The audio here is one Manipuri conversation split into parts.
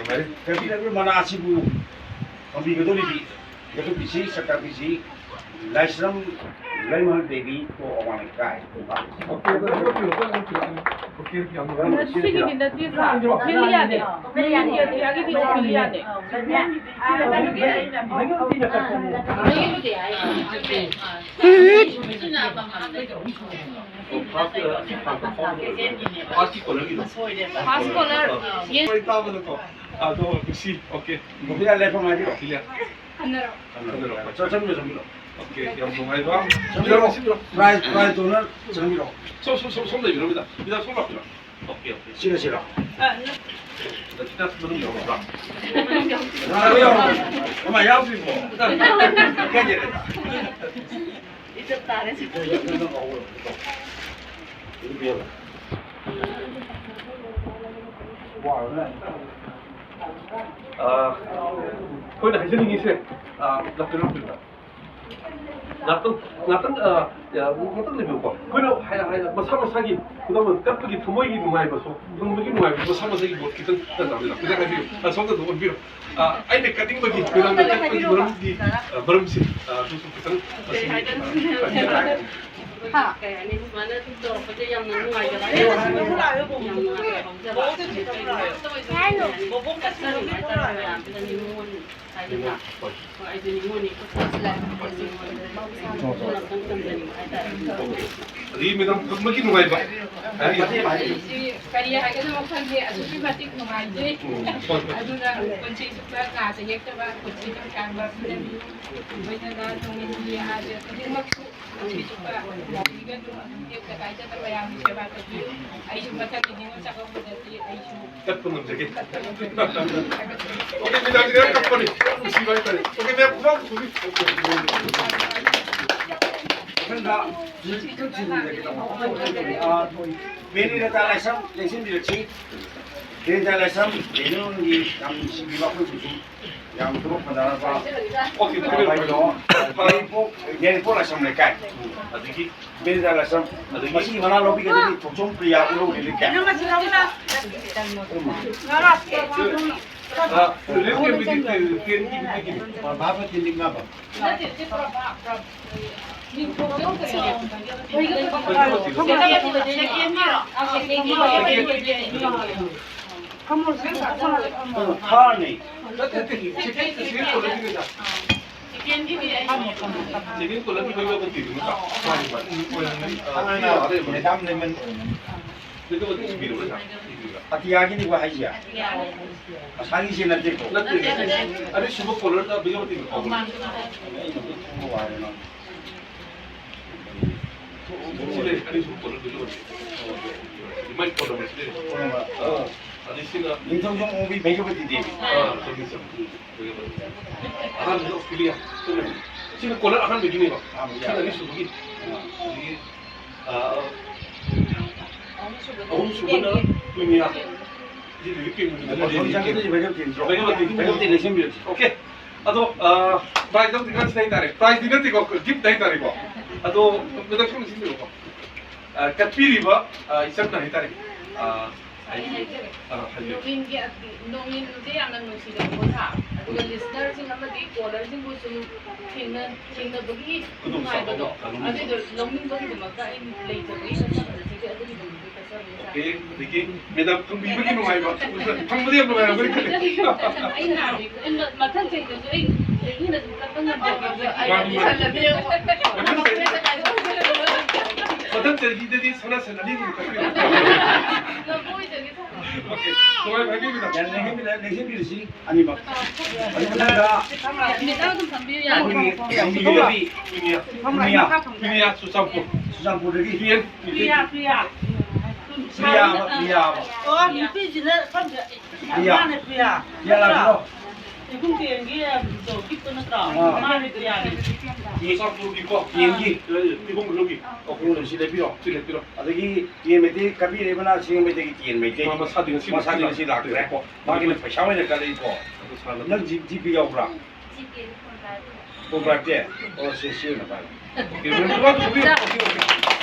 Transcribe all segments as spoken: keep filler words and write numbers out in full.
ꯀꯕꯤꯔꯕ ꯃꯅꯥ ꯑꯁꯤꯕꯨ ꯊꯝꯕꯤꯒꯗꯧꯔꯤꯕꯤ ꯌꯦꯛꯊꯣꯛꯄꯤꯁꯤ, ꯁꯛ ꯇꯥꯛꯄꯤꯁꯤ, ꯂꯥꯏꯁ꯭ꯔꯝ ꯂꯩꯃ ꯗꯦꯕꯤ ꯀꯣ ꯑꯋꯥꯡ ꯂꯩꯀꯥꯏ꯫ ꯁꯤꯒꯤꯗꯤ ꯅꯠꯇꯦ ꯁꯥꯔ, ꯐꯤꯜ ꯌꯥꯗꯦ꯫ ꯐꯤꯜ ꯌꯥꯗꯦ꯫ ꯐꯥꯔꯁ ꯀꯣꯂꯔꯒꯤꯗꯣ꯫ First colour. ꯌꯦꯁ꯫ ꯍꯣꯏ, ꯇꯥꯕꯗꯀꯣ꯫ ꯑꯗꯣ ꯁꯤ, ꯑꯣꯀꯦ꯫ ꯀꯣꯄꯤꯗ ꯂꯦꯞꯐꯝ ꯍꯥꯏꯕꯤꯔꯣ꯫ ꯀ꯭ꯂꯤꯌꯥꯔ꯫ ꯈꯟꯅꯔꯣ꯫ ꯈꯟꯅꯔꯣ꯫ ꯆꯠ-, ꯆꯠꯃꯤꯟꯅꯔꯣ, ꯆꯠꯃꯤꯟꯅꯔꯣ꯫ ꯑꯣꯀꯦ, ꯌꯥꯝ ꯅꯨꯡꯉꯥꯏꯕ꯫ ꯆꯠꯃꯤꯟꯅꯔꯣ꯫ ꯄ꯭ꯔꯥꯏꯖ, ꯄ꯭ꯔꯥꯏꯖ ꯗꯣꯅꯔ ꯆꯠꯃꯤꯟꯅꯔꯣ꯫ ꯁꯣꯝ, ꯁꯣꯝ, ꯁꯣꯝ, ꯁꯣꯝ ꯂꯩꯕꯤꯔꯣ, ꯃꯦꯗꯥꯝ꯫ ꯃꯦꯗꯥꯝ, ꯁꯣꯝ ꯂꯥꯛꯄꯤꯔꯣ꯫ Okay, okay. ꯁꯤꯔꯣ, ꯁꯤꯔꯣ꯫ ꯁꯤꯗ ꯃꯅꯨꯡ ꯌꯧꯔꯕ꯭ꯔꯥ? ꯌꯥꯎꯔꯣ, ꯌꯥꯎꯔꯣ꯫ ꯑꯃ ꯌꯥꯎꯗ꯭ꯔꯤꯕꯣ? ꯀꯩ ꯂꯩꯔꯦ? ꯏꯖꯠ ꯇꯥꯔꯦ ꯁꯤ꯫ ꯑꯥ, ꯑꯩꯈꯣꯏꯅ ꯍꯥꯏꯖꯅꯤꯡꯉꯤꯁꯦ, ꯑꯥ, ꯂꯥꯛꯄꯤꯔꯣ, ꯂꯥꯛꯄꯤꯔꯣ꯫ ꯉꯥꯛꯇꯪ, ꯉꯥꯛꯇꯪ, ꯑꯥ, ꯉꯥꯛꯇꯪ ꯂꯩꯕꯤꯌꯨꯀꯣ꯫ ꯑꯩꯈꯣꯏꯅ ꯍꯥꯏ-, ꯍꯥꯏ-, ꯃꯁꯥ ꯃꯁꯥꯒꯤ, ꯈꯨꯗꯝ ꯑꯣꯏꯅ ꯀꯠꯄꯒꯤ ꯊꯃꯣꯏꯒꯤ ꯅꯨꯡꯉꯥꯏꯕꯁꯨ, ꯐꯪꯕꯒꯤ ꯅꯨꯡꯉꯥꯏꯕꯁꯨ ꯃꯁꯥ ꯃꯁꯥꯒꯤ ꯃꯣꯠ ꯈꯤꯇꯪ ꯇꯥꯕꯤꯔꯣ꯫ ꯈꯤꯇꯪ ꯍꯥꯏꯕꯤꯌꯨ꯫ ꯑꯥ, ꯁꯣꯝꯗ ꯑꯗꯨꯝ ꯑꯣꯟꯕꯤꯔꯣ꯫ ꯑꯥ, ꯑꯩꯅ ꯀꯠꯅꯤꯡꯕꯒꯤ ꯃꯦꯗꯥꯝꯅ ꯀꯠꯄꯒꯤ ꯃꯔꯝꯗꯤ, ꯑꯥ, ꯃꯔꯝꯁꯤ, ꯑꯥ, ꯑꯗꯨꯁꯨ ꯈꯤꯇꯪ ꯃꯁꯤꯒꯤ, ꯑꯥ, ꯍꯥ? ꯀꯩ ꯍꯥꯏꯅꯤ, ꯁꯨꯃꯥꯏꯅ ꯇꯧꯔꯛꯄꯁꯦ ꯌꯥꯝꯅ ꯅꯨꯡꯉꯥꯏꯖꯕ ꯍꯥꯏꯇꯥꯔꯦ꯫ ꯌꯥꯝ ꯅꯨꯡꯉꯥꯏꯖꯕ ꯍꯥꯏꯇꯥꯔꯦ꯫ ꯀꯠꯆꯅꯤꯡꯕ ꯍꯥꯏꯇꯥꯔꯦ ꯃꯌꯥꯝꯁꯤꯗ ꯅꯤꯉꯣꯜ ꯍꯥꯏꯒꯗ꯭ꯔꯥ? ꯍꯣꯏ, ꯑꯩꯁꯨ ꯅꯤꯉꯣꯜꯅꯤ꯫ ꯑꯗꯒꯤ ꯃꯦꯗꯥꯝ ꯐꯪꯕꯒꯤ ꯅꯨꯡꯉꯥꯏꯕ꯫ ꯍꯥꯏꯕꯤꯌꯨ꯫ ꯑꯩꯁꯤ ꯀꯔꯤ ꯍꯥꯏꯒꯗꯕ ꯈꯪꯗꯦ, ꯑꯁꯨꯛꯀꯤ ꯃꯇꯤꯛ ꯅꯨꯡꯉꯥꯏꯖꯩ꯫ ꯎꯝ, ꯍꯣꯏ, ꯍꯣꯏ꯫ ꯑꯗꯨꯅ ꯄꯨꯟꯁꯤ ꯆꯨꯞꯄ ꯅꯥꯗ ꯌꯦꯛꯇꯕ ꯄꯨꯟꯁꯤ ꯅꯨꯡꯁꯥꯡꯕ ꯄꯤꯔꯕꯤꯌꯨ꯫ ꯂꯣꯏꯅꯅ ꯅꯣꯡꯃꯒꯤ ꯑꯥꯔꯖꯦ ꯈꯨꯗꯤꯡꯃꯛꯁꯨ ꯄꯨꯟꯁꯤ ꯆꯨꯞꯄ ꯅꯥꯗ ꯌꯦꯛꯇꯕ ꯃꯌꯥꯝꯒꯤ ꯁꯦꯕꯥ ꯇꯧꯕꯤꯌꯨ꯫ ꯑꯩꯁꯨ ꯃꯊꯪꯒꯤ ꯅꯤꯉꯣꯜ ꯆꯥꯛꯀꯧꯕꯗꯗꯤ ꯑꯩꯁꯨ ꯀꯠꯄ ꯉꯝꯖꯒꯦ꯫ ꯑꯣꯀꯦ, ꯃꯦꯗꯥꯝꯁꯦ ꯈꯔ ꯀꯞꯄꯅꯤ꯫ ꯌꯥꯝ ꯅꯨꯡꯁꯤꯕ ꯍꯥꯏꯇꯥꯔꯦ꯫ ꯑꯣꯀꯦ, ꯃꯦꯝ, ꯈꯨꯕꯥꯛ ꯊꯨꯕꯤ꯫ ꯃꯊꯪꯗ ꯍꯧꯖꯤꯛ ꯈꯤꯇꯪ ꯊꯤꯟꯖꯤꯟꯖꯒꯦ ꯇꯧꯕ꯫ ꯑꯥ, ꯃꯦꯔꯤꯅꯇꯥ ꯂꯥꯏꯁ꯭ꯔꯝ ꯂꯦꯡꯁꯤꯟꯕꯤꯔꯛꯁꯤ꯫ ꯃꯦꯔꯤꯅꯇꯥ ꯂꯥꯏꯁ꯭ꯔꯝ ꯂꯦꯡꯁꯤꯟꯕꯤꯔꯛꯁꯤ꯫ ꯌꯥꯝ ꯅꯨꯡꯁꯤꯕꯤꯕ ꯑꯩꯈꯣꯏꯕꯨꯁꯨ ꯌꯥꯝ ꯊꯕꯛ ꯐꯅꯔꯕ꯫ ꯑꯣꯀꯦ, ꯊꯥꯒꯠꯄꯤꯔꯣ꯫ ꯀꯩꯅꯣ, ꯌꯥꯏꯔꯤꯄꯣꯛ, ꯌꯥꯏꯔꯤꯄꯣꯛ ꯂꯥꯏꯁ꯭ꯔꯝ ꯂꯩꯀꯥꯏ꯫ ꯑꯗꯒꯤ ꯃꯦꯔꯤꯅꯇꯥ ꯂꯥꯏꯁ꯭ꯔꯝ꯫ ꯑꯗꯒꯤ ꯃꯁꯤꯒꯤ ꯃꯅꯥ ꯂꯧꯕꯤꯒꯗꯕꯅꯤ ꯊꯣꯡꯆꯣꯝ ꯄ꯭ꯔꯤꯌꯥ ꯎꯔꯧ ꯂꯩꯀꯥꯏ꯫ ꯑ, ꯔꯤꯂꯤꯐ ꯀꯦꯝꯞꯀꯤꯗꯤ ꯇꯦꯟ, ꯇꯦꯟꯒꯤꯗꯤ ꯀꯩꯒꯤꯅꯣ? ꯄ꯭ꯔꯚꯥꯕ ꯇꯤꯂꯤꯡꯉꯥꯕ꯫ ꯅꯠꯇꯦ, ꯁꯤ ꯄ꯭ꯔꯚꯥ-, ꯄ꯭ꯔꯚꯥ-, ꯅꯤꯡꯊꯧꯖꯝ ꯀꯩꯅꯣ? ꯁꯦꯀꯦꯟꯒꯤꯔꯣ? ꯑ, ꯁꯦꯀꯦꯟꯒꯤ꯫ ꯊꯥꯔꯅꯤ꯫ ꯅꯠꯇꯦ, ꯅꯠꯇꯦ, ꯁꯦꯀꯦꯟ, ꯁꯦꯀꯦꯟ ꯀꯣꯂꯦꯖꯀꯤ ꯀꯩꯗ? ꯁꯦꯀꯦꯟ ꯀꯣꯂꯦꯖꯀꯤ ꯃꯌꯣꯜꯗ ꯇꯤꯔꯤ ꯅꯠꯇ꯭ꯔꯣ? ꯃꯥꯅꯤ, ꯃꯥꯅꯤ꯫ ꯑ, ꯃꯦꯗꯥꯝ ꯂꯦꯃꯟ꯫ ꯑꯗꯨꯒ ꯏꯕꯤꯔꯕ ꯅꯠꯇ꯭ꯔꯣ? ꯏꯕꯤꯔꯕ? ꯑꯇꯤꯌꯥꯒꯤꯅꯤꯀꯣ ꯍꯥꯏꯁꯦ? ꯃꯁꯥꯒꯤꯁꯦ ꯅꯠꯇꯦꯀꯣ? ꯅꯠꯇꯦ, ꯅꯠꯇꯦ꯫ ꯑꯅꯤꯁꯨꯕ ꯀꯣꯂꯔꯗ ꯕꯤꯖꯣ ꯃꯇꯤꯛ ꯀꯧꯕꯅꯦ꯫ ꯁꯤ ꯂꯩ, ꯑꯅꯤꯁꯨꯕ ꯀꯣꯂꯔ ꯕꯤꯖꯣ ꯃꯇꯤꯛ꯫ ꯃꯥꯏ ꯀꯣꯂꯔ ꯁꯤ ꯂꯩ꯫ ꯑꯥ, ꯑꯗꯩ ꯁꯤꯅ ꯅꯤꯡꯊꯧꯖꯝ ꯑꯣꯡꯕꯤ ꯚꯩꯔꯕꯇꯤ ꯗꯦꯕꯤ꯫ ꯑꯥ, ꯆꯨꯝꯃꯤ, ꯆꯨꯝꯃꯤ꯫ ꯎꯝ, ꯚꯩꯔꯕꯇꯤ꯫ ꯑꯍꯥꯟꯕꯗ ꯑꯣꯁꯇ꯭ꯔꯦꯂꯤꯌꯥ꯫ ꯁꯤꯅ ꯀꯣꯂꯔ ꯑꯍꯥꯟꯕꯒꯤꯅꯦꯕ꯫ ꯑꯍꯥꯟꯕꯒꯤ꯫ ꯁꯤꯅ ꯑꯅꯤꯁꯨꯕꯒꯤ꯫ ꯑꯥ꯫ ꯑꯗꯒꯤ ꯑꯍꯨꯝꯁꯨꯕꯅ ꯀ꯭ꯋꯤꯅꯤꯌꯥ꯫ ꯁꯤ ꯂꯤꯂꯤ ꯀ꯭ꯋꯤꯟ꯫ ꯑꯗꯨꯗꯤ ꯂꯤꯂꯤ ꯀ꯭ꯋꯤꯟ꯫ ꯚꯩꯔꯕꯇꯤ ꯅꯠꯇ꯭ꯔꯣ? ꯚꯩꯔꯕꯇꯤ꯫ ꯚꯩꯔꯕꯇꯤ ꯂꯩꯁꯤꯟꯕꯤꯔꯁꯤ꯫ ꯑꯣꯀꯦ꯫ ꯑꯗꯣ, ꯑ, ꯄ꯭ꯔꯥꯏꯖ ꯑꯃꯗꯤ ꯈꯔ ꯁꯤꯗ ꯍꯥꯏꯇꯥꯔꯦ꯫ ꯄ꯭ꯔꯥꯏꯖꯇꯤ ꯅꯠꯇꯦꯀꯣ, ꯒꯤꯐ ꯍꯥꯏꯇꯥꯔꯦꯀꯣ꯫ ꯑꯗꯣ, ꯃꯦꯗꯥꯝ ꯁꯣꯝ ꯁꯤꯟꯕꯤꯔꯣꯀꯣ꯫ ꯑ, ꯀꯠꯄꯤꯔꯤꯕ, ꯑ, ꯏꯆꯝꯅ ꯍꯥꯏꯇꯥꯔꯦ꯫ ꯑ, ꯑꯩ ꯍꯥꯏꯖꯒꯦ꯫ ꯑ, ꯍꯥꯏꯕꯤꯌꯨ꯫ ꯅꯣꯡꯏꯟꯒꯤ ꯑ-, ꯅꯣꯡꯏꯟꯁꯦ ꯌꯥꯝꯅ ꯅꯨꯡꯁꯤꯗꯕ ꯄꯣꯠꯁꯥ꯫ ꯑꯗꯨꯒ ꯎꯝ꯫ ꯂꯤꯁꯅꯔꯁꯤꯡ ꯑꯃꯗꯤ ꯀꯣꯂꯔꯁꯤꯡꯕꯨꯁꯨ ꯊꯦꯡꯅ-, ꯊꯦꯡꯅꯕꯒꯤ ꯈꯨꯗꯣꯡꯆꯥꯕ ꯅꯨꯡꯉꯥꯏꯕꯗꯣ, ꯑꯃ ꯐꯪꯉꯤ꯫ ꯑꯗꯨꯗꯣ ꯂꯧꯅꯤꯡꯕꯒꯤꯗꯃꯛꯇ ꯑꯩ ꯂꯩꯖꯕꯒꯤ ꯀꯠꯆꯕꯅꯦ꯫ ꯁꯤꯁꯦ ꯑꯗꯨꯒꯤꯗꯃꯛꯇ ꯀꯠꯆꯕꯅꯦ, ꯁꯥꯔ꯫ ꯑꯣꯀꯦ, ꯑꯗꯒꯤ ꯃꯦꯗꯥꯝ ꯐꯪꯕꯤꯕꯒꯤ ꯅꯨꯡꯉꯥꯏꯕ꯫ ꯐꯪꯕꯗꯤ ꯌꯥꯝ ꯅꯨꯡꯉꯥꯏꯔꯝꯒꯅꯤ ꯈꯜꯂꯤ꯫ ꯑꯩ ꯅꯍꯥꯟꯗꯤ, ꯑꯩ ꯃ-, ꯃꯊꯪ ꯆꯍꯤꯗꯁꯨ ꯑꯩ ꯗꯦꯜꯂꯤꯗ ꯑꯗꯨꯝ ꯆꯠꯄ ꯉꯝꯗꯕ꯫ ꯃꯥꯅꯤ, ꯃꯥꯅꯤ꯫ ꯃꯊꯪ ꯆꯍꯤ, ꯃꯊꯪ ꯆꯍꯤꯗꯗꯤ ꯁꯅꯥ ꯁꯟ ꯑꯅꯤꯒꯨꯝꯕ ꯀꯛꯄꯤꯔꯣ꯫ ꯉꯝꯃꯣꯏꯗꯒꯤ ꯊꯝꯃꯣ꯫ ꯑꯣꯀꯦ, ꯅꯨꯡꯉꯥꯏꯕ ꯍꯥꯏꯕꯤꯌꯨ, ꯃꯦꯗꯥꯝ꯫ ꯌꯥꯝ ꯂꯦꯡꯁꯤꯟꯕꯤꯔ-, ꯂꯦꯡꯁꯤꯟꯕꯤꯔꯁꯤ꯫ ꯑꯅꯤꯃꯛ꯫ ꯑꯗꯨ ꯃꯊꯪꯗ ꯃꯦꯗꯥꯝ ꯑꯗꯨꯝ ꯐꯝꯕꯤꯌꯨ ꯌꯥꯅꯤ꯫ ꯑꯩꯈꯣꯏꯒꯤ ꯂꯝꯕꯤꯗꯒꯤ ꯄ꯭ꯔꯤꯌꯥ, ꯄ꯭ꯔꯤꯌꯥ ꯆꯨꯔꯆꯥꯟꯄꯨꯔ꯫ ꯆꯨꯔꯆꯥꯟꯄꯨꯔꯗꯒꯤ ꯄ꯭ꯔꯤꯌꯥ, ꯄ꯭ꯔꯤꯌꯥ꯫ ꯄ꯭ꯔꯤꯌꯥ, ꯄ꯭ꯔꯤꯌꯥ꯫ ꯄ꯭ꯔꯤꯌꯥ ꯑꯃ, ꯄ꯭ꯔꯤꯌꯥ ꯑꯃ꯫ ꯑꯣ, ꯅꯨꯄꯤꯁꯤꯅ ꯐꯝꯁꯦ꯫ ꯄ꯭ꯔꯤꯌꯥ꯫ ꯃꯥꯅ ꯄ꯭ꯔꯤꯌꯥ꯫ ꯄ꯭ꯔꯤꯌꯥ ꯂꯥꯛꯄ꯭ꯔꯣ? ꯏꯕꯨꯡ ꯇꯦꯟꯒꯤ, ꯑ, ꯒꯤꯐꯇꯣ ꯅꯠꯇ꯭ꯔꯣ? ꯑꯥ꯫ ꯃꯥꯅ ꯄ꯭ꯔꯤꯌꯥꯅꯦ꯫ ꯆꯨꯔꯆꯥꯟꯄꯨꯔꯒꯤꯀꯣ, ꯇꯦꯟꯒꯤ꯫ ꯏꯕꯨꯡ ꯃꯅꯨꯡꯒꯤ꯫ ꯑꯣ, ꯁꯤ ꯂꯩꯕꯤꯔꯣ꯫ ꯁꯤ ꯂꯩꯕꯤꯔꯣ꯫ ꯑꯗꯒꯤ ꯇꯦꯟ ꯃꯩꯇꯩ ꯀꯥꯕꯤꯔꯛꯏꯕꯅ ꯁꯤꯡꯖꯃꯩꯗꯒꯤ ꯇꯦꯟ ꯃꯩꯇꯩ꯫ ꯃꯥ ꯃꯁꯥꯗꯤ ꯉꯁꯤ ꯃꯁꯥꯗꯤ ꯉꯁꯤ ꯂꯥꯛꯇ꯭ꯔꯦ꯫ ꯂꯥꯛꯇ꯭ꯔꯦꯀꯣ꯫ ꯃꯥꯒꯤꯅ ꯄꯩꯁꯥ ꯑꯣꯏꯅ ꯀꯥꯔꯛꯏꯀꯣ꯫ ꯑꯗꯨ ꯁꯥꯔꯅ ꯅꯪ ꯖꯤ-, ꯖꯤꯄꯦ ꯌꯥꯎꯕ꯭ꯔꯥ? ꯖꯤꯄꯦꯗꯤ ꯐꯣꯟ ꯄꯥꯏꯔꯛꯇꯦ꯫ ꯐꯣꯟ ꯄꯥꯏꯔꯛꯇꯦ? ꯑꯣ, ꯁꯤ, ꯁꯤ ꯑꯣꯏꯅ ꯄꯥꯏꯔꯣ꯫ ꯄꯦꯃꯦꯟ ꯄꯨꯂꯞ ꯊꯥꯕꯤꯔꯣ꯫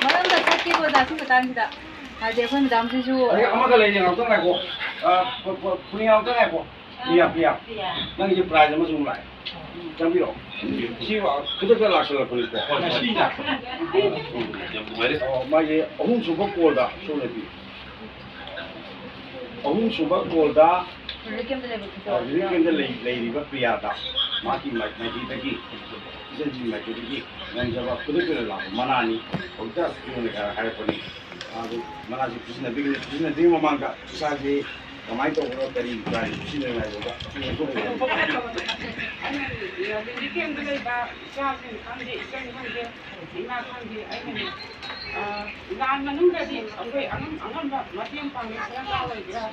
ꯃꯔꯝꯗ ꯆꯠꯀꯦꯀꯣ, ꯑꯣꯖꯥ, ꯁꯤ ꯃꯇꯥꯡꯁꯤꯗ꯫ ꯍꯥꯏꯗꯤ ꯑꯩꯈꯣꯏ ꯃꯦꯗꯥꯝꯁꯤꯁꯨ ꯑꯗꯩ ꯑꯃꯒ ꯂꯩꯔꯦ, ꯉꯥꯛꯇꯪ ꯉꯥꯏꯈꯣ꯫ ꯑ, ꯄꯨ-, ꯄꯨ-, ꯄꯨꯅꯤꯌꯥ, ꯑꯝꯇ ꯉꯥꯏꯈꯣ꯫ ꯄ꯭ꯔꯤꯌꯥ, ꯄ꯭ꯔꯤꯌꯥ꯫ ꯄ꯭ꯔꯤꯌꯥ꯫ ꯅꯪꯒꯤꯁꯦ prize ꯑꯃꯁꯨ ꯂꯥꯛꯑꯦ꯫ ꯆꯪꯕꯤꯔꯛꯑꯣ꯫ ꯁꯤ ꯈꯨꯗꯛꯇ ꯂꯥꯛꯁꯜꯂꯛꯄꯅꯤꯀꯣ꯫ ꯍꯣꯏ, ꯍꯣꯏ꯫ ꯉꯁꯤ ꯂꯥꯛꯄꯅꯤ꯫ ꯌꯥꯝ ꯅꯨꯡꯉꯥꯏꯔꯦ꯫ ꯑꯣ, ꯃꯥꯒꯤ ꯑꯍꯨꯝꯁꯨꯕ callꯗ ꯁꯣꯝꯅ ꯄꯤ꯫ ꯑꯍꯨꯝꯁꯨꯕ callꯗ, ꯔꯤꯂꯤꯐ ꯀꯦꯝꯞꯇ ꯂꯩꯕ ꯐꯤꯗꯣ꯫ ꯑ, ꯔꯤꯂꯤꯐ ꯀꯦꯝꯞꯇ ꯂꯩ-, ꯂꯩꯔꯤꯕ ꯄ꯭ꯔꯤꯌꯥꯗ ꯃꯍꯥꯛꯀꯤ ꯃꯥꯏ-, ꯃꯥꯏꯀꯩꯗꯒꯤ, ꯏꯆꯟꯁꯤꯡꯒꯤ ꯃꯥꯏꯀꯩꯗꯒꯤ ꯉꯝꯖꯕ ꯈꯨꯗꯛꯇ ꯂꯥꯛꯄ ꯃꯅꯥꯅꯤ꯫ ꯍꯧꯖꯤꯛꯇ ꯄꯤꯌꯣꯟꯅ ꯍꯥꯏꯔꯛꯄꯅꯤ꯫ ꯑꯗꯨ ꯃꯅꯥꯁꯤ ꯄꯤꯁꯤꯟꯅꯕꯤꯒꯅꯤ, ꯄꯤꯁꯤꯟꯅꯗ꯭ꯔꯤꯉꯩ ꯃꯃꯥꯡꯗ ꯏꯁꯥꯁꯤ ꯀꯃꯥꯏꯅ ꯇꯧꯕꯅꯣ, ꯀꯔꯤ ꯀꯔꯤ ꯄꯤꯁꯤꯟꯅꯕ ꯍꯥꯏꯕꯗ ꯂꯦꯡꯊꯣꯛꯄꯤꯔꯝꯃꯤ꯫ ꯑꯩꯅ ꯔꯤꯂꯤꯐ ꯀꯦꯝꯞꯇ ꯂꯩꯕ ꯏꯆꯥꯁꯤꯡ ꯈꯪꯗꯦ, ꯏꯆꯟ ꯈꯪꯗꯦ, ꯏꯃꯥ ꯈꯪꯗꯦ, ꯑꯩꯅꯅꯦ, ꯑ, ꯂꯥꯟ ꯃꯅꯨꯡꯗꯗꯤ ꯑꯩꯈꯣꯏ ꯑꯉꯝ ꯑꯉꯝꯕ ꯃꯇꯦꯡ ꯄꯥꯡꯉꯤ, ꯁꯔꯀꯥꯔ ꯑꯣꯏꯒꯦꯔꯥ,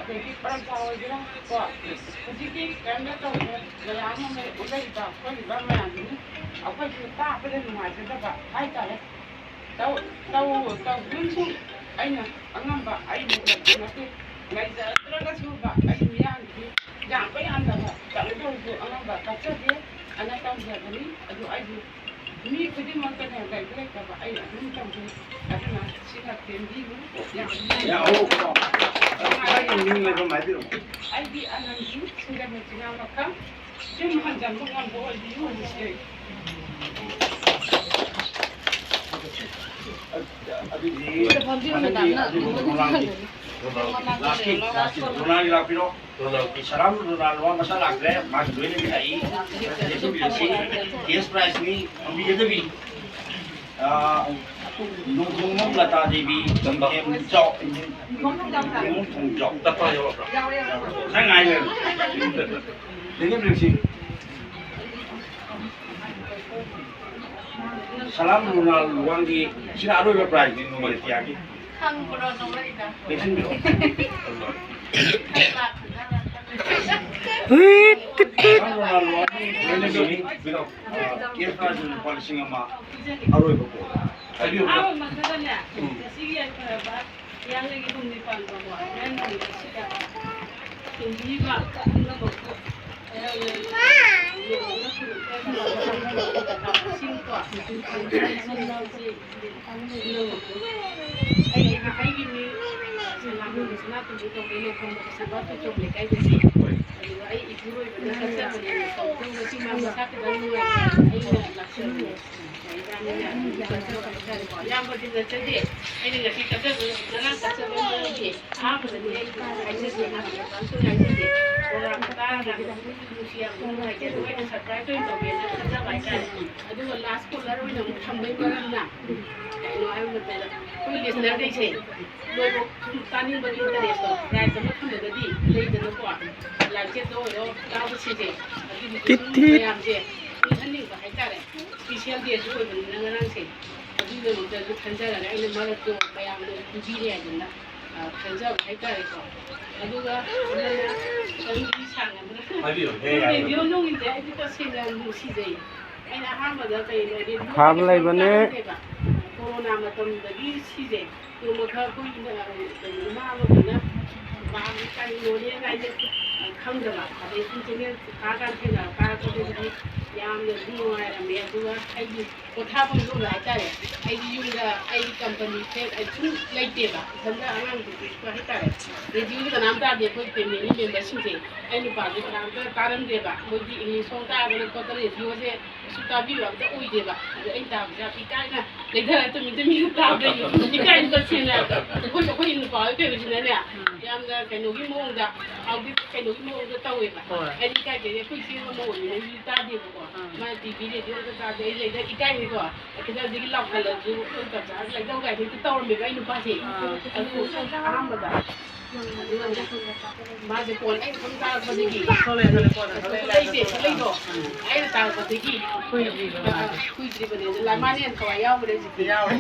ꯑꯗꯒꯤ ꯄ꯭ꯔꯖꯥ ꯑꯣꯏꯒꯦꯔꯥ, ꯀꯣ꯫ ꯍꯧꯖꯤꯛꯇꯤ ꯀꯔꯤꯝꯇ ꯇꯧꯗ꯭ꯔꯦ, ꯃꯌꯥꯝ ꯑꯃ ꯎꯠꯂꯛꯏꯕ ꯈꯣꯠꯂꯤꯕ ꯃꯌꯥꯝꯗꯨꯅꯤ꯫ ꯑꯩꯈꯣꯏꯁꯨ ꯇꯥꯕꯗ ꯅꯨꯡꯉꯥꯏꯖꯗꯕ ꯍꯥꯏꯇꯥꯔꯦ꯫ ꯇꯧ-, ꯇꯧ-, ꯇꯧꯗ꯭ꯔꯁꯨ ꯑꯩꯅ ꯑꯉꯝꯕ ꯑꯩꯅ ꯉꯝꯕ ꯅꯠꯇꯦ꯫ ꯂꯩꯖꯗ꯭ꯔꯒꯁꯨ ꯕ ꯑꯩ ꯃꯤꯌꯥꯝꯒꯤ ꯌꯥꯝꯕ ꯌꯥꯝꯗꯕ ꯇꯧꯗ꯭ꯔꯁꯨ ꯑꯉꯝꯕ ꯀꯠꯆꯒꯦ ꯑꯅ ꯇꯧꯖꯕꯅꯤ꯫ ꯑꯗꯨ ꯑꯩꯁꯨ ꯃꯤ ꯈꯨꯗꯤꯡꯃꯛꯇꯅꯦ ꯂꯩꯕ ꯂꯩꯇꯕ ꯑꯩ ꯑꯗꯨꯝ ꯇꯧꯖꯩ꯫ ꯑꯗꯨꯅ ꯁꯤꯅ ꯇꯦꯝꯕꯤꯌꯨ꯫ ꯌꯥꯝ ꯌꯥ, ꯑꯣ, ꯑꯣ꯫ ꯅꯪꯒꯤ ꯃꯤꯡ ꯂꯩꯐꯝ ꯍꯥꯏꯕꯤꯔꯝꯃꯣ꯫ ꯑꯩꯗꯤ ꯑꯅꯟꯗꯤ ꯁꯤꯡꯖꯃꯩ ꯆꯤꯉꯥꯃꯈꯥ꯫ ꯌꯨꯝ ꯍꯟꯖꯟꯕ ꯉꯝꯕ ꯑꯣꯏꯕꯤꯌꯨ ꯍꯧꯖꯤꯛꯁꯦ꯫ ꯑꯗꯨꯗꯤ ꯃꯊꯪꯒꯤ ꯑꯗꯨꯕꯨ ꯔꯣꯅꯥꯜꯒꯤ, ꯔꯣꯅꯥꯜꯒꯤ, ꯂꯥꯁꯀꯤ, ꯂꯥꯁꯀꯤ ꯔꯣꯅꯥꯜꯒꯤ ꯂꯥꯛꯄꯤꯔꯣ꯫ ꯔꯣꯅꯥꯜꯒꯤ ꯁꯂꯥꯝ ꯔꯣꯅꯥꯜ ꯋꯥ ꯃꯁꯥ ꯂꯥꯛꯇ꯭ꯔꯦ, ꯃꯥꯒꯤ ꯂꯣꯏꯅ ꯂꯥꯛꯏ꯫ ꯌꯦꯡꯁꯤꯟꯕꯤꯔꯁꯤ꯫ Cash prize ꯅꯤ, ꯐꯝꯕꯤꯒꯗꯕꯤ꯫ ꯑꯥ, ꯅꯣꯡꯊꯣꯡꯕꯝ ꯂꯇꯥ ꯗꯦꯕꯤ, ꯆꯝꯕ꯫ ꯅꯤꯡꯊꯦꯝ ꯆꯥꯎ, ꯅꯤꯡꯊꯦꯝ ꯊꯣꯡꯖꯥꯎ꯫ ꯗꯇꯥ ꯌꯥꯎꯔꯕ꯭ꯔꯥ? ꯌꯥꯎꯔꯦ, ꯌꯥꯎꯔꯦ꯫ ꯅꯪ ꯉꯥꯏ ꯂꯩꯔꯣ꯫ ꯂꯦꯡꯉꯝ ꯂꯦꯡꯁꯤ꯫ ꯁꯂꯥꯝ ꯔꯣꯅꯥꯜ ꯂꯨꯋꯥꯡꯒꯤ, ꯁꯤꯅ ꯑꯔꯣꯏꯕ prize ꯅꯤ ꯅꯣꯡꯃꯩ ꯇꯤꯌꯥꯒꯤ꯫ ꯈꯪꯕ꯭ꯔꯣ ꯅꯣꯡꯃꯩꯗ? ꯂꯦꯡꯁꯤꯟꯕꯤꯔꯛꯑꯣ꯫ ꯁꯂꯥꯝ ꯔꯣꯅꯥꯜ ꯂꯨꯋꯥꯡꯒꯤ ꯂꯣꯏꯅꯕꯤꯅꯤ꯫ ꯕꯤꯔꯣ꯫ ꯑꯥ, cash prize ꯂꯨꯄꯥ ꯂꯤꯁꯤꯡ ꯑꯃ ꯑꯔꯣꯏꯕ call꯫ ꯍꯥꯏꯕꯤꯌꯨ, ꯕꯤꯔꯣ꯫ ꯑꯍꯥꯟꯕ ꯃꯛꯇꯗꯅꯦ, ꯎꯝ꯫ ꯉꯁꯤꯒꯤ ꯌꯥꯏꯐꯔꯕ ꯍꯤꯌꯥꯡꯒꯩꯒꯤ ꯍꯨꯝꯅꯤ ꯄꯥꯟꯕ ꯋꯥ ꯍꯤꯌꯥꯡꯒꯩ ꯅꯨꯃꯤꯠ ꯑꯁꯤꯗ ꯊꯦꯡꯕꯤꯔꯤꯕ ꯄꯨꯝꯅꯃꯛꯄꯨ ꯑꯩꯍꯥꯛꯅ ꯌꯦꯡꯗꯨꯅ ꯈꯨꯔꯨꯝꯖꯔꯤ꯫ ꯏꯁꯤꯡꯀꯣ, ꯏꯁꯤꯡ ꯄꯨꯝꯅꯃꯛꯄꯨ ꯑꯩꯒꯤ, ꯑꯩꯒꯤ ꯃꯤꯡ ꯂꯥꯛꯄꯗ ꯁꯅꯥꯇꯣꯝꯕꯤ ꯀꯧꯗꯣꯏꯅꯦ, ꯈꯝꯕ ꯀꯁꯕ ꯇꯣꯞ ꯂꯩꯀꯥꯏꯗꯒꯤ꯫ ꯑꯗꯨꯒ ꯑꯩ ꯏꯄꯨꯔꯣꯏꯕꯅ ꯀꯠꯆꯕꯅꯦ꯫ ꯉꯁꯤ ꯃꯥ ꯃꯁꯥ ꯈꯤꯇꯪ ꯅꯨꯡꯉꯥꯏꯇꯦ, ꯑꯩꯅ ꯂꯥꯛꯁꯤꯟꯕꯅꯦ꯫ ꯏꯕꯥꯅꯤꯅ ꯀꯠꯆꯕ ꯍꯥꯏꯇꯥꯔꯦꯀꯣ꯫ ꯏꯌꯥꯝꯕꯗꯤ ꯅꯠꯆꯗꯦ꯫ ꯑꯩꯅ ꯉꯁꯤ ꯀꯠꯆꯕ, ꯉꯔꯥꯡ ꯀꯠꯆꯕ ꯃꯔꯝꯗꯤ ꯑꯍꯥꯟꯕꯗꯗꯤ ꯑꯩ ꯍꯥꯏꯖꯗꯦ, ꯍꯥꯟꯅ ꯄ꯭ꯔꯣꯒ꯭ꯔꯥꯝꯁꯨ ꯍꯥꯏꯖꯗꯦ꯫ ꯄ꯭ꯔꯣꯒ꯭ꯔꯥꯝ ꯃꯇꯥꯡꯗ ꯅꯨꯡꯁꯤ ꯌꯥꯝ ꯅꯨꯡꯉꯥꯏꯇꯦ, ꯑꯗꯨꯒ ꯑꯩꯅ ꯁꯔꯄ꯭ꯔꯥꯏꯁ ꯑꯣꯏꯅ ꯇꯧꯒꯦꯅ ꯈꯟꯖꯕ ꯍꯥꯏꯇꯥꯔꯦ꯫ ꯑꯗꯨꯒ ꯂꯥꯁ ꯀꯣꯂꯔ ꯑꯣꯏꯅ ꯑꯃꯨꯛ ꯊꯝꯕꯩ ꯃꯔꯝꯅ ꯀꯩꯅꯣ ꯍꯥꯏꯕ ꯃꯇꯝꯗ ꯑꯩꯈꯣꯏ ꯂꯤꯁꯅꯔꯈꯩꯁꯦ ꯂꯣꯏꯕ ꯁꯨꯝ ꯇꯥꯅꯤꯡꯕꯒꯤ ꯏꯟꯇꯔꯦꯁꯇꯣ ꯄ꯭ꯔꯥꯏꯖ ꯑꯃ ꯊꯝꯃꯒꯗꯤ ꯂꯩꯗꯅꯀꯣ, ꯂꯥꯏꯆꯠꯇ ꯑꯣꯏꯔꯣ ꯇꯥꯕꯁꯤꯡꯁꯦ ꯑꯗꯨꯒꯤ ꯁꯨꯝ ꯇꯤꯠ ꯇꯤꯠ꯫ ꯃꯌꯥꯝꯁꯦ ꯄꯤꯍꯟꯅꯤꯡꯕ ꯍꯥꯏꯇꯥꯔꯦ꯫ ꯏꯁꯄꯤꯁꯦꯜ ꯗꯦꯁꯨ ꯑꯣꯏꯕꯅꯤꯅ ꯉꯔꯥꯡꯁꯦ, ꯑꯗꯨꯒꯤꯗꯃꯛꯇꯁꯨ ꯈꯟꯖꯔꯒ ꯑꯩꯅ ꯃꯔꯛꯇꯣ ꯃꯌꯥꯝꯗ ꯄꯤꯕꯤꯔꯦ ꯍꯥꯏꯗꯅ, ꯑ, ꯈꯟꯖꯕ ꯍꯥꯏꯇꯥꯔꯦꯀꯣ꯫ ꯑꯗꯨꯒ ꯑꯃꯅ ꯈꯤꯇꯪꯗꯤ ꯁꯥꯡꯉꯗ꯭ꯔꯥ ꯍꯥꯏꯕꯤꯌꯨ, ꯍꯦꯛ ꯍꯥꯏꯕꯤꯌꯨ꯫ ꯔꯦꯗꯤꯑꯣ ꯅꯨꯡꯒꯤꯁꯦ ꯑꯩꯗꯤ ꯇꯁꯦꯡꯅ ꯌꯥꯝ ꯅꯨꯡꯁꯤꯖꯩ꯫ ꯑꯩꯅ ꯑꯍꯥꯟꯕꯗ ꯀꯩꯅꯣ, ꯔꯦꯗꯤꯑꯣ ꯐꯥꯕ ꯂꯩꯕꯅꯦ꯫ ꯇꯥꯔꯝꯗꯦꯕ꯫ ꯀꯣꯔꯣꯅꯥ ꯃꯇꯝꯗꯒꯤ ꯁꯤꯁꯦ ꯅꯣꯡꯃꯈꯛ ꯑꯩꯈꯣꯏ, ꯑ, ꯀꯩꯅꯣ, ꯏꯃꯥ ꯑꯃꯈꯛꯅ ꯕꯥꯕꯨ ꯀꯔꯤ ꯂꯣꯏꯔꯦ ꯀꯥꯏꯅ, ꯑ, ꯈꯪꯗꯕ꯫ ꯑꯗꯩ ꯁꯨꯝ ꯆꯦꯅꯦꯜ ꯊꯥꯔꯀꯥꯟꯗ ꯊꯦꯡꯅꯔꯛꯄ ꯇꯥꯔꯛꯄꯗꯒꯤꯗꯤ ꯌꯥꯝꯅ ꯑꯗꯨꯝ ꯅꯨꯡꯉꯥꯏꯔꯝꯃꯦ꯫ ꯑꯗꯨꯒ ꯑꯩꯒꯤ ꯄꯣꯊꯥꯐꯝ ꯂꯣꯝꯗ ꯍꯥꯏꯇꯥꯔꯦ, ꯑꯩꯒꯤ ꯌꯨꯝꯗ ꯑꯩꯒꯤ ꯀꯝꯄꯅꯤ ꯐꯦꯛ ꯑꯩ ꯁꯨꯝ ꯂꯩꯇꯦꯕ꯫ ꯏꯊꯟꯗ ꯑꯉꯥꯡ ꯅꯨꯄꯤ ꯄꯤꯛꯄ ꯍꯥꯏꯇꯥꯔꯦ꯫ ꯔꯦꯗꯤꯑꯣꯁꯨ ꯀꯅꯥꯝ ꯇꯥꯗꯦ, ꯑꯩꯈꯣꯏ ꯐꯦꯃꯤꯂꯤ ꯃꯦꯝꯕꯔꯁꯤꯡꯁꯦ꯫ ꯑꯩ ꯅꯨꯄꯥꯁꯦ ꯀꯅꯥꯝꯇ ꯇꯥꯔꯝꯗꯦꯕ꯫ ꯃꯣꯏꯗꯤ ꯏꯪꯂꯤꯁ ꯁꯣꯡ ꯇꯥꯗꯅ ꯈꯣꯠꯇꯅ ꯔꯦꯗꯤꯑꯣꯁꯦ ꯀꯩꯁꯨ ꯇꯥꯕꯤꯕ ꯑꯝꯇ ꯑꯣꯏꯗꯦꯕ꯫ ꯑꯗꯣ ꯑꯩꯅ ꯇꯥꯕꯁꯦ ꯌꯥꯝ ꯏꯀꯥꯏꯅ ꯂꯩꯊꯔ ꯇꯨꯃꯤꯟ ꯇꯨꯃꯤꯟ ꯇꯥꯕꯗ ꯏꯀꯥꯏꯅ ꯇꯁꯦꯡꯅ ꯑꯩꯈꯣꯏ, ꯑꯩꯈꯣꯏ ꯅꯨꯄꯥ ꯍꯣꯏ ꯀꯩ ꯍꯣꯏꯁꯤꯅꯅꯦ, ꯎꯝ꯫ ꯌꯥꯝꯅ ꯀꯩꯅꯣꯒꯤ ꯃꯑꯣꯡꯗ, ꯑꯥꯎꯗꯤ ꯀꯩꯅꯣꯒꯤ ꯃꯑꯣꯡꯗ ꯇꯧꯋꯦꯕ꯫ ꯍꯣꯏ꯫ ꯑꯩꯗꯤ ꯏꯀꯥꯏꯖꯩ, ꯑꯩꯈꯣꯏ ꯏꯆꯦ ꯑꯃ ꯑꯣꯏꯕꯅꯤꯅ ꯇꯥꯗꯦꯕꯀꯣ꯫ ꯑꯥ꯫ ꯃꯥ ꯇꯤ ꯚꯤ ꯔꯦꯗꯤꯑꯣ ꯑꯝꯇ ꯇꯥꯗꯦ꯫ ꯑꯩ ꯂꯩꯗ ꯏꯀꯥꯏꯅꯤꯀꯣ꯫ ꯈꯤꯇꯪꯗꯒꯤ ꯂꯥꯎꯈꯠꯂꯁꯨ ꯑꯩꯈꯣꯏ ꯀꯆꯥ ꯂꯩꯗꯧ ꯀꯥꯏꯗ ꯍꯦꯛꯇ ꯇꯧꯔꯝꯃꯦꯕ ꯑꯩ ꯅꯨꯄꯥꯁꯦ꯫ ꯑꯥ꯫ ꯑꯗꯨ ꯑꯍꯥꯟꯕꯗ꯫ ꯑꯗꯨꯒꯅꯦ, ꯃꯥꯁꯦ ꯀꯣꯟ ꯑꯩꯅ ꯁꯨꯝ ꯇꯥꯔꯛꯄꯗꯒꯤ ꯊꯣꯛꯂꯛꯑꯦ, ꯊꯣꯛꯂꯛꯑꯦ, ꯀꯣꯟꯅ ꯊꯣꯛꯂꯛꯑꯦ, ꯊꯣꯛꯂꯛꯏꯁꯦ, ꯊꯣꯛꯂꯛꯏꯗꯣ꯫ ꯑꯩꯅ ꯇꯥꯔꯛꯄꯗꯒꯤ꯫ ꯀꯨꯏꯗ꯭ꯔꯤꯕ ꯑꯥ, ꯃꯥꯜꯂꯦ꯫ ꯀꯨꯏꯗ꯭ꯔꯤꯕꯅꯦ꯫ ꯑꯗꯨ ꯂꯥꯏꯃꯥꯅꯦꯟ ꯊꯋꯥꯏ ꯌꯥꯎꯈ꯭ꯔꯦ ꯍꯧꯖꯤꯛꯇꯤ꯫ ꯌꯥꯎꯔꯦ꯫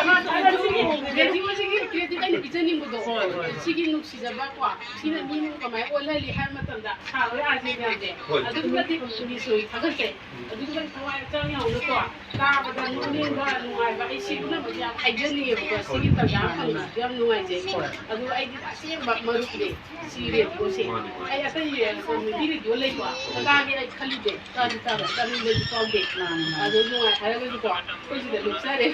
ꯃꯥ ꯊꯥꯒꯠꯁꯤꯒꯤ ꯔꯦꯗꯤꯑꯣꯁꯤꯒꯤ ꯀ꯭ꯔꯦꯗꯤꯠ ꯑꯩꯅ ꯄꯤꯖꯅꯤꯡꯕꯗꯣ꯫ ꯍꯣꯏ, ꯍꯣꯏ꯫ ꯁꯤꯒꯤ ꯅꯨꯡꯁꯤꯖꯕ ꯀꯣ, ꯁꯤꯅ ꯃꯤꯕꯨ ꯀꯃꯥꯏꯅ ꯑꯣꯜꯍꯜꯂꯤ ꯍꯥꯏꯕ ꯃꯇꯝꯗ ꯁꯥꯔꯣꯏ ꯑꯥꯔꯖꯦꯟꯇꯤꯅꯥꯁꯦ ꯍꯣꯏ꯫ ꯑꯗꯨꯛꯀꯤ ꯃꯇꯤꯛ ꯃꯤꯁꯨ ꯊꯥꯒꯠꯆꯩ꯫ ꯑꯗꯨꯛꯀꯤ ꯃꯇꯤꯛ ꯊꯋꯥꯏ ꯍꯛꯆꯥꯡ ꯌꯥꯎꯅꯀꯣ ꯇꯥꯕꯗ ꯅꯣꯛꯅꯤꯡꯕ, ꯅꯨꯡꯉꯥꯏꯕ, ꯑꯩ ꯁꯤ ꯄꯨꯝꯅꯃꯛꯁꯦ ꯌꯥꯝ ꯍꯥꯏꯖꯅꯤꯡꯉꯦꯕꯀꯣ꯫ ꯁꯤꯒꯤ ꯇꯥꯟꯖꯥ ꯐꯪꯕꯁꯦ ꯌꯥꯝ ꯅꯨꯡꯉꯥꯏꯖꯩ꯫ ꯍꯣꯏ꯫ ꯑꯗꯨ ꯑꯩꯗꯤ ꯑꯁꯦꯡꯕ ꯃꯔꯨꯞꯅꯦ ꯁꯤ ꯔꯦꯗꯤꯑꯣꯁꯦ꯫ ꯃꯥꯅꯤ, ꯃꯥꯅꯤ꯫ ꯑꯩ ꯑꯇꯩ ꯃꯤꯗꯤ ꯔꯦꯗꯤꯑꯣ ꯂꯩꯀꯣ, ꯇꯥꯒꯦ ꯑꯩ ꯈꯜꯂꯤꯗꯦ, ꯇꯥꯗꯤ ꯇꯥꯕ, ꯇꯥꯅꯤꯡꯕꯗꯤ ꯐꯥꯎꯗꯦ꯫ ꯃꯥꯅꯤ, ꯃꯥꯅꯤ꯫ ꯑꯗꯣ ꯅꯨꯡꯉꯥꯏ ꯍꯥꯏꯔꯒꯗꯤꯀꯣ ꯑꯩꯈꯣꯏ ꯁꯤꯗ ꯂꯨꯞꯆꯔꯦ꯫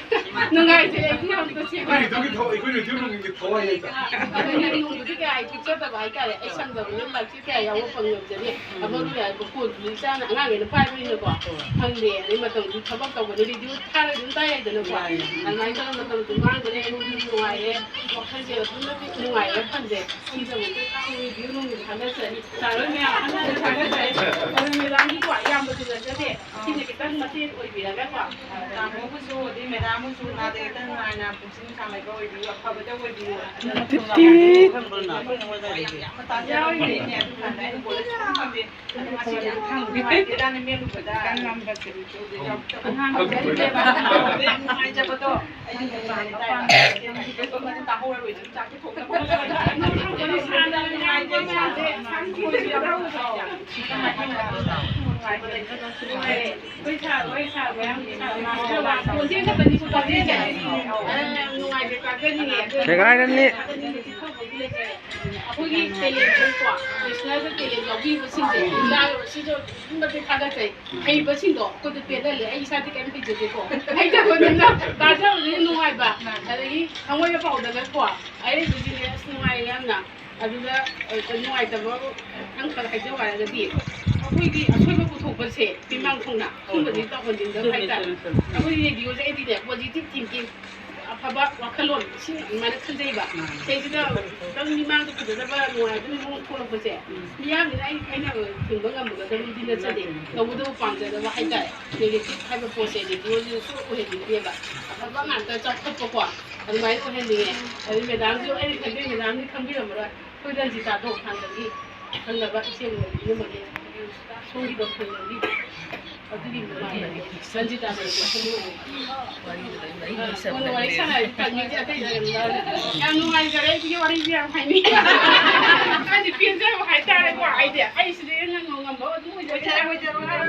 ꯅꯨꯡꯉꯥꯏꯖꯩ ꯑꯩꯗꯤ ꯌꯥꯝ ꯇꯁꯦꯡꯅ꯫ ꯑꯩꯈꯣꯏ ꯔꯦꯗꯤꯑꯣꯒꯤ ꯊꯕꯛ, ꯑꯩꯈꯣꯏ ꯔꯦꯗꯤꯑꯣ ꯅꯨꯡꯒꯤ ꯑꯗꯨꯅ ꯅꯣꯡꯕꯨꯗꯤ ꯀꯌꯥ ꯑꯩ ꯊꯣꯛꯆꯗꯕ ꯍꯥꯏꯇꯥꯔꯦ꯫ ꯑꯩ ꯁꯪꯗꯕꯅꯤꯅ ꯂꯥꯏꯔꯤꯛꯁꯦ ꯀꯌꯥ ꯌꯥꯎꯕ ꯐꯪꯉꯝꯖꯗꯦ꯫ ꯑꯃꯔꯣꯝꯗ ꯍꯥꯏꯔꯕ ꯐꯣꯟꯗꯨꯁꯨ ꯏꯆꯥꯅ ꯑꯉꯥꯡꯈꯩꯅ ꯄꯥꯏꯕꯅꯤꯅꯀꯣ ꯐꯪꯗꯦ꯫ ꯑꯗꯩ ꯃꯇꯝꯁꯨ ꯊꯕꯛ ꯇꯧꯕꯅ ꯔꯦꯗꯤꯑꯣ ꯊꯥꯔꯒ ꯑꯗꯨꯝ ꯇꯥꯏ ꯍꯥꯏꯗꯅꯀꯣ꯫ ꯑꯗꯨꯃꯥꯏꯅ ꯇꯧꯔꯒ ꯃꯇꯝꯁꯨ ꯃꯥꯡꯗ꯭ꯔꯦ꯫ ꯑꯩꯉꯣꯟꯗꯁꯨ ꯅꯨꯡꯉꯥꯏꯔꯦ꯫ ꯋꯥꯈꯜꯁꯦ ꯑꯗꯨꯛꯀꯤ ꯃꯇꯤꯛ ꯅꯨꯡꯉꯥꯏꯔꯦ꯫ ꯐꯪꯗꯦ꯫ ꯁꯤꯗꯃꯛꯇ ꯏꯆꯥ ꯔꯦꯗꯤꯑꯣ ꯅꯨꯡꯗꯤ ꯊꯥꯒꯠꯆꯔꯤ꯫ ꯇꯥꯔꯣꯏ ꯃꯌꯥꯝ ꯑꯃꯁꯨ ꯊꯥꯒꯠꯆꯔꯤ꯫ ꯑꯗꯨ ꯃꯦꯗꯥꯝꯒꯤꯀꯣ ꯑꯌꯥꯝꯕꯁꯨ ꯅꯠꯆꯗꯦ꯫ ꯁꯤꯅ ꯈꯤꯇꯪ ꯃꯇꯦꯡ ꯑꯣꯏꯕꯤꯔꯒꯀꯣ꯫ ꯇꯥꯃꯣꯕꯨꯁꯨ ꯑꯗꯩ ꯃꯦꯗꯥꯝꯕꯨꯁꯨ ꯅꯥꯗ ꯌꯦꯛꯇ ꯅꯨꯡꯉꯥꯏꯅ ꯄꯨꯟꯁꯤ ꯅꯨꯡꯁꯥꯡ ꯂꯩꯕ ꯑꯣꯏꯕꯤꯌꯨ꯫ ꯑꯐꯕꯇ ꯑꯣꯏꯕꯤꯌꯨ꯫ ꯇꯤꯠ ꯇꯤꯠ꯫ ꯌꯥꯝ ꯇꯥꯖꯔꯝꯕꯅꯤꯅꯦ꯫ ꯑꯗꯨꯀꯥꯟꯗ ꯑꯩꯅ ꯀꯣꯂꯦꯖ ꯐꯪꯗꯦ꯫ ꯑꯗꯨ ꯉꯁꯤ ꯌꯥꯝ ꯅꯨꯡꯉꯥꯏꯇꯦꯗ ꯃꯦꯝ ꯎꯕꯗ꯫ ꯌꯥꯝ ꯅꯨꯡꯉꯥꯏꯖꯕꯗꯣ ꯑꯩꯁꯨ ꯇꯥꯍꯧꯔꯔꯣꯏꯗꯅ ꯆꯥꯛ ꯁꯦꯒꯥꯏꯔꯅꯤ꯫ ꯑꯩꯈꯣꯏꯒꯤ ꯇꯦꯂꯦꯟ ꯀꯣ, ꯅꯦꯁꯅꯦꯜꯗ ꯇꯦꯂꯦꯟ ꯌꯥꯎꯕꯤꯕꯁꯤꯡꯁꯦ ꯌꯥꯎꯔꯕ ꯁꯤꯁꯨ ꯑꯗꯨꯛꯀꯤ ꯃꯇꯤꯛ ꯊꯥꯒꯠꯆꯩ꯫ ꯍꯩꯕꯁꯤꯡꯗꯣ ꯑꯩꯈꯣꯏꯗ ꯄꯦꯜꯍꯜꯂꯦ꯫ ꯑꯩ ꯏꯁꯥꯗꯤ ꯀꯔꯤꯝ ꯍꯩꯖꯗꯦꯀꯣ꯫ ꯍꯩꯇꯕꯅꯤꯅ ꯇꯥꯖꯕꯗꯤ ꯅꯨꯡꯉꯥꯏꯕ꯫ ꯑꯗꯒꯤ ꯊꯃꯣꯏꯒ ꯄꯥꯎꯗꯒꯀꯣ꯫ ꯑꯩ ꯍꯧꯖꯤꯛꯅꯦ ꯑꯁ ꯅꯨꯡꯉꯥꯏꯌꯦ ꯌꯥꯝꯅ꯫ ꯑꯗꯨꯗ, ꯑ, ꯅꯨꯡꯉꯥꯏꯇꯕ ꯑꯃꯈꯛ ꯍꯥꯏꯖꯧ ꯍꯥꯏꯔꯒꯗꯤ ꯑꯩꯈꯣꯏꯒꯤ ꯑꯁꯣꯏꯕ ꯄꯨꯊꯣꯛꯄꯁꯦ ꯃꯤꯃꯥꯡ ꯊꯣꯡꯅ ꯁꯨꯝꯕꯗꯤ ꯇꯧꯍꯟꯅꯤꯡꯗꯕ ꯍꯥꯏꯇꯥꯔꯦ꯫ ꯑꯩꯈꯣꯏꯒꯤ ꯔꯦꯗꯤꯑꯣꯁꯦ ꯑꯩꯗꯤꯅꯦ positive thinking ꯑꯐꯕ ꯋꯥꯈꯜꯂꯣꯟ ꯁꯤ ꯑꯗꯨꯃꯥꯏꯅ ꯈꯟꯖꯩꯕ꯫ ꯁꯤꯁꯤꯗ ꯈꯤꯇꯪ ꯃꯤꯃꯥꯡꯗ ꯐꯖꯗꯕ ꯅꯨꯡꯉꯥꯏꯕ ꯃꯑꯣꯡ ꯊꯣꯛꯂꯛꯄꯁꯦ ꯃꯤꯌꯥꯝꯁꯤꯅ ꯑꯩ, ꯑꯩꯅ ꯊꯤꯡꯕ ꯉꯝꯒꯗꯕꯗꯤ ꯅꯠꯆꯗꯦ꯫ ꯇꯧꯕꯇꯕꯨ ꯄꯥꯝꯖꯗꯕ ꯍꯥꯏꯇꯥꯔꯦ꯫ Negative ꯍꯥꯏꯕ ꯄꯣꯠꯁꯦ ꯔꯦꯗꯤꯑꯣꯁꯤꯅ ꯁꯨꯡꯑꯣꯏ ꯑꯣꯏꯍꯟꯅꯤꯡꯗꯦꯕ꯫ ꯑꯐꯕ ꯉꯥꯛꯇ ꯆꯥꯎꯈꯠꯄꯀꯣ ꯑꯗꯨꯃꯥꯏꯅ ꯑꯣꯏꯍꯟꯅꯤꯡꯉꯦ꯫ ꯑꯗꯨ ꯃꯦꯗꯥꯝꯁꯨ ꯑꯩꯅ ꯈꯟꯖꯩ ꯃꯦꯗꯥꯝꯗꯤ ꯈꯪꯕꯤꯔꯝꯃꯔꯣꯏ꯫ ꯑꯩꯈꯣꯏ ꯔꯟꯖꯤꯇꯥꯗꯣ ꯍꯥꯟꯅꯗꯒꯤ ꯈꯪꯅꯕ ꯏꯆꯦ ꯑꯣꯏꯕꯅꯤ ꯑꯃꯅꯤ꯫ ꯁꯣꯝꯒꯤꯗꯣ ꯈꯪꯅꯕꯤ꯫ ꯑꯗꯨꯒꯤ ꯅꯨꯡꯉꯥꯏꯕꯅꯦ꯫ ꯔꯟꯖꯤꯇꯥꯗꯣ ꯋꯥꯈꯜ ꯅꯨꯡꯉꯥꯏ꯫ ꯀꯣꯟꯅ ꯋꯥꯔꯤ ꯁꯥꯟꯅꯔꯗꯤ ꯐꯪꯉꯤꯁꯦ ꯑꯇꯩꯗ ꯀꯩꯅꯣ ꯌꯥꯎꯔꯦ꯫ ꯌꯥꯝ ꯅꯨꯡꯉꯥꯏꯖꯔꯦ꯫ ꯑꯩꯒꯤ ꯋꯥꯔꯤꯁꯦ ꯌꯥꯝ ꯍꯥꯏꯅꯤꯡꯉꯦ꯫ ꯍꯥꯏꯗꯤ ꯄꯦꯟꯖꯕ ꯍꯥꯏꯇꯥꯔꯦꯀꯣ꯫ ꯑꯩꯗꯤ ꯑꯩ ꯁꯤꯗ ꯉꯝꯕ ꯑꯗꯨꯝ ꯑꯣꯏꯖꯔꯦ꯫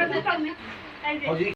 ꯑꯗꯨ ꯈꯪꯉꯦ꯫ ꯍꯥꯏꯗꯤ ꯍꯧꯖꯤꯛ